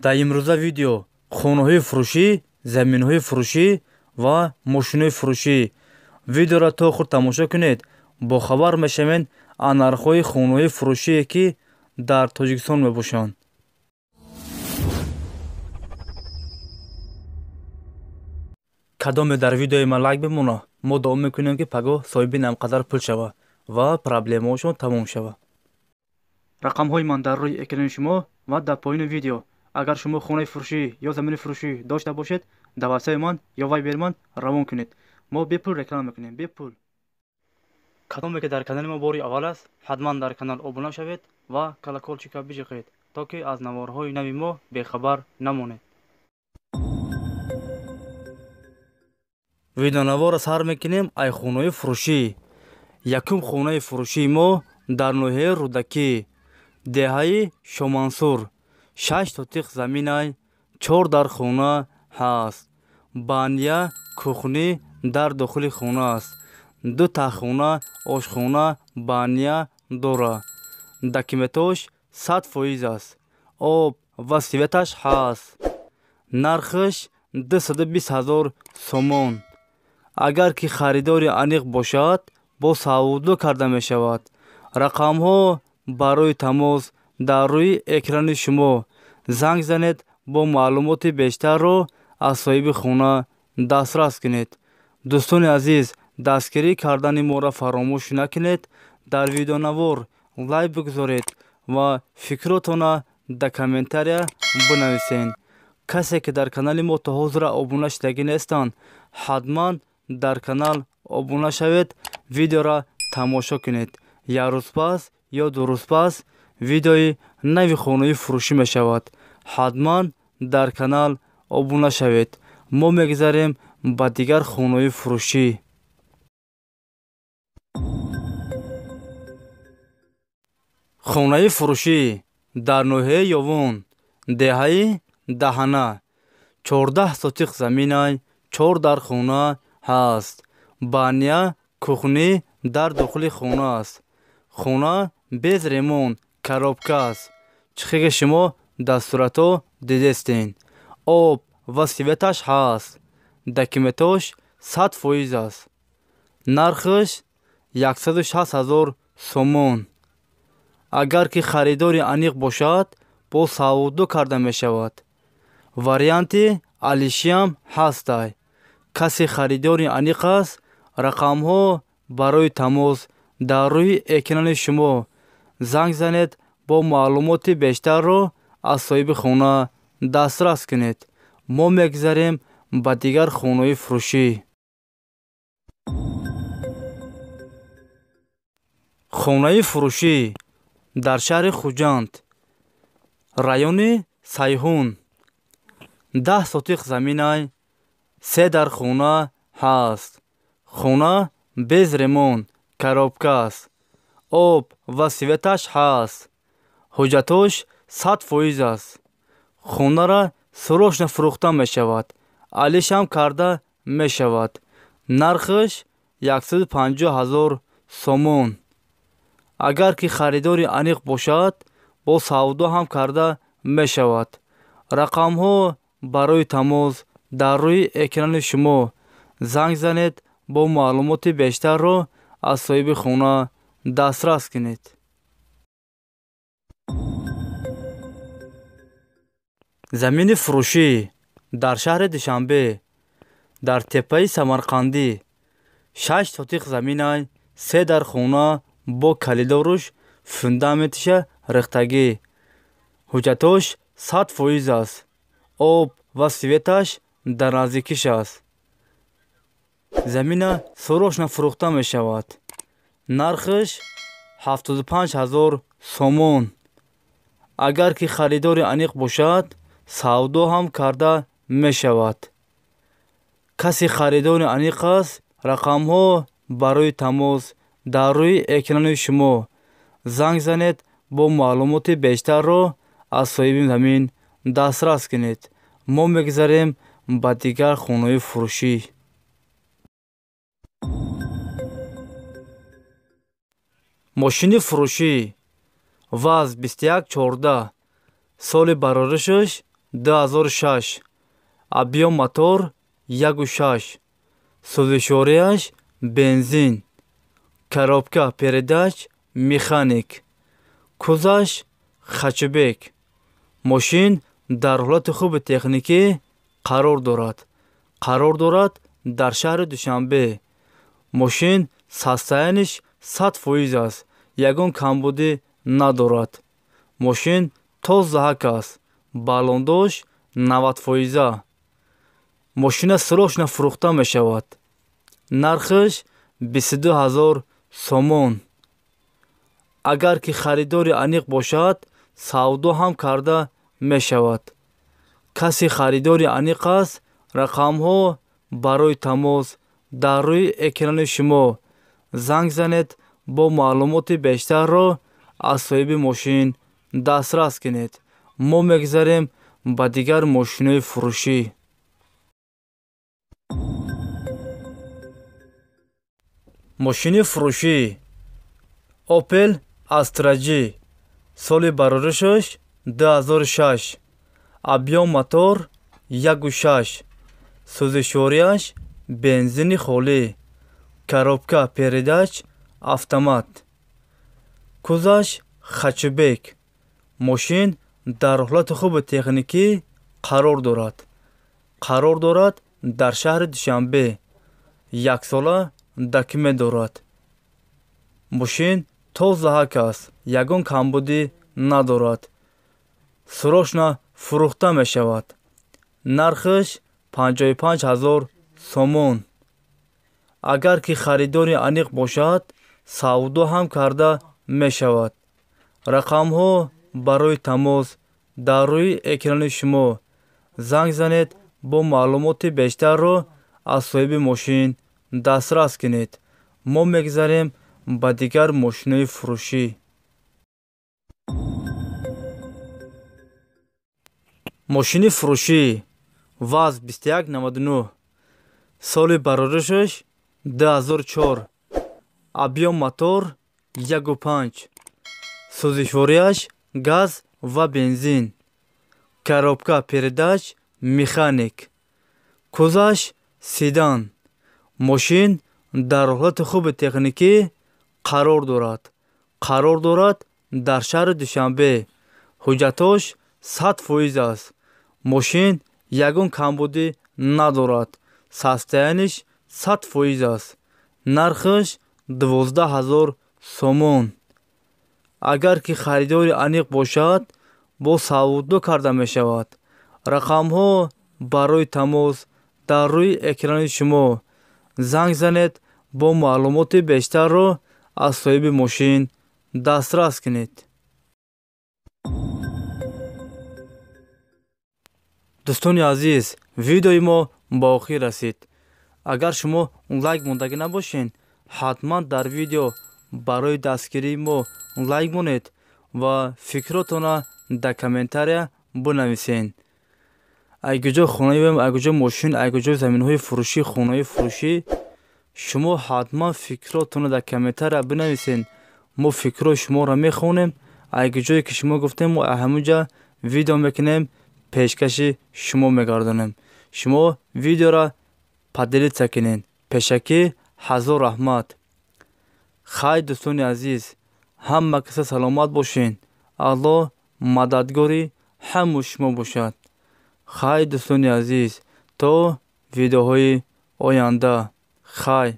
Дар имрӯза видео хонаҳои фурӯшӣ, заминҳои фурӯшӣ ва мошинҳои фурӯшӣ. Видеоро то охир тамошо кунед, бохабар мешавед аз нархҳои хонаҳои фурӯшие, ки дар Тоҷикистон мебошанд. Кадоме дар видеои ман лайк бимона, мо дуо мекунем, ки пагоҳ соҳиби намқадар пул шава ва проблемаҳошон тамом шава. Рақамҳои ман дар рӯи экрани шумо ва дар поёни видео. Агар шумо хонаи фурӯшӣ ё замини фурӯшӣ дошта бошед, дар ватсапи ман ё вайбери ман равон кунед. Мо бепул реклама мекунем, бепул. Кадоме ки дар канали мо бори аввал аст, ҳатман дар канал обуна шавед ва колоколчика биҷиқед, то ки аз наворҳои нави мо бехабар намонед. Видеонаворро сар мекунем ай хонаи фурӯшӣ. Якум хонаи фурӯшии мо дар ноҳияи Рӯдакӣ, деҳаи Шомансур. 6 сотиқ заминай, 4 дар хона ҳаст. Баня, кухни дар дохили хона аст. 2 таххона, ошхона, баня дора. Документош 100% аст. Об ва светаш ҳаст. Нархаш 220 ҳазор сомон. Агар ки харидори аниқ бошад, бо савдо карда мешавад. Рақамҳо барои тамос дар рӯи экрани шумо. Занг занед, бо маълумоти бештарро аз соҳиби хона дастрас кунед. Дӯстони азиз, дастгирӣ кардани моро фаромӯш накунед. Дар видеонавор лайк бигузоред ва фикротонро дар комментария бинависед. Касе ки дар канали мо то ҳозира обуна шудагӣ нестанд, ҳатман дар канал обуна шавед, видеоро тамошо кунед. Як рӯз пас ё 2 рӯз пас видеои нави хонаи фурӯшӣ мешавад. Ҳатман дар канал обуна шавед. Мо мегузарем ба дигар хонаи фурӯшӣ. Хонаи фурӯшӣ дар ноҳияи Ёвон, деҳаи Даҳана. 14 сотиқ заминай, 4 дар хона ҳаст. Баня, кухни дар дохили хона аст. Хона без ремонт, коробка аст. Чихеге шумо дар суратҳо дидестен. Об ва светаш ҳаст. Документош 100% аст. Нархаш 160 ҳазор сомон. Агар ки харидори аниқ бошад, бо савдо карда мешавад. Варианти алишиам ҳастай. Касе харидори аниқ аст, рақамҳо барои тамос дар рӯи экрани шумо. Занг занед, бо маълумоти бештарро аз соҳиби хона дастрас кунед. Мо мегузарем ба дигар хонаҳои фурӯшӣ. Хонаи фурӯшӣ дар шаҳри Хуҷанд, райони Сайҳун. 10 сотиқ заминай, 3 дар хона ҳаст. Хона без ремонт, коробка аст. Об ва светаш ҳаст. Ҳуҷҷатош 100% аст. Хонаро срочно фурӯхта мешавад. Алишам карда мешавад. Нархаш 150 ҳазор сомон. Агар ки харидори аниқ бошад, бо савдо ҳам карда мешавад. Рақамҳо барои тамос дар рӯи экрани шумо. Занг занед, бо маълумоти бештарро аз соҳиби хона дастрас кунед. Замини фурӯшӣ дар шаҳри Душанбе, дар теппаи Самарқандӣ. 6 сотиқ заминай, 3 дар хона бо калидоруш, фундаментиша рехтагӣ. Ҳуҷҷатош 100% аст. Об ва светаш дар наздикиш аст. Замина срочно фурӯхта мешавад. Нархаш 75 ҳазор сомон. Агар ки харидори аниқ бошад, савдо ҳам карда мешавад. Касе харидори аниқ аст, рақамҳо барои тамос дар рӯи экрани шумо. Занг занед, бо маълумоти бештарро аз соҳиби замин дастрас кунед. Мо мегузарем ба дигар хонаҳои фурӯшӣ. Мошини фурӯшӣ ВАЗ 2114, соли бароришаш 2006. Объем мотор 1,6. Сӯзишвориаш бензин. Коробка передач механик. Кузаш хэтчбек. Мошин дар ҳолати хуби техникӣ қарор дорад. Қарор дорад дар шаҳри Душанбе. Мошин состояниш 100% аст. Ягон камбудӣ надорад. Мошин тозаҳак аст. Баллондош 90%. Мошина срочно фурӯхта мешавад. Нархаш 22 000 сомон. Агар ки харидори аниқ бошад, савдо ҳам карда мешавад. Касе харидори аниқ аст, рақамҳо барои тамос дар рӯи экрани шумо. Занг занед, бо маълумоти бештарро аз соҳиби мошин дастрас кунед. Мо мегузарем ба дигар мошинҳои фурӯшӣ. Мошини фурӯшӣ Opel Astra G, соли бароришаш 2006. Объем мотор 1,6. Сӯзишвориаш бензини холӣ. Коробка передач автомат. Кузаш хэтчбек. Мошин дар ҳолати хуби техникӣ қарор дорад. Қарор дорад дар шаҳри Душанбе. Яксола документ дорад. Мошин тозаҳак аст. Ягон камбудӣ надорад. Срочно фурӯхта мешавад. Нархаш 55 000 сомон. Агар ки харидори аниқ бошад, савдо ҳам карда мешавад. Рақамҳо барои тамос дар рӯи экрани шумо. Занг занед, бо маълумоти бештарро аз соҳиби мошин дастрас кунед. Мо мегузарем ба дигар мошинҳои фурӯшӣ. Мошини фурӯшӣ ВАЗ 2199, соли бароришаш 2004. Объем мотор 1,5. Сӯзишвориаш газ ва бензин. Коробка передач механик. Кузаш седан. Мошин дар ҳолати хуби техникӣ қарор дорад. Қарор дорад дар шаҳри Душанбе. Ҳуҷҷатош 100% аст. Мошин ягон камбудӣ надорад. Состояниш 100% аст. Нархаш 12 000 сомон. Агар ки харидори аниқ бошад, бо савдо карда мешавад. Рақамҳо барои тамос дар рӯи экрани шумо. Занг занед, бо маълумоти бештарро аз соҳиби мошин дастрас кунед. Дӯстони азиз, видеои мо ба охир расид. Агар шумо лайк мондагӣ набошед, ҳатман дар видео барои дастгирии мо лайк монед ва фикротонро дар комментария бинависед. Ай куҷо хонаем, ай куҷо мошин, ай куҷо заминҳои фурӯшӣ, хонаҳои фурӯшӣ, шумо ҳатман фикротонро дар комментария бинависед. Мо фикрҳои шуморо мехонем. Ай куҷое ки шумо гуфтем, мо ҳамонҷа видео мекунем, пешкаши шумо мегардонем. Шумо видеоро поделиться кунед. Пешакӣ ҳазор раҳмат. Хай дӯстони азиз, ҳама каса саломат бошед. Аллоҳ мададгори ҳамаи шумо бошад. Хай дӯстони азиз, то видеоҳои оянда. Хай.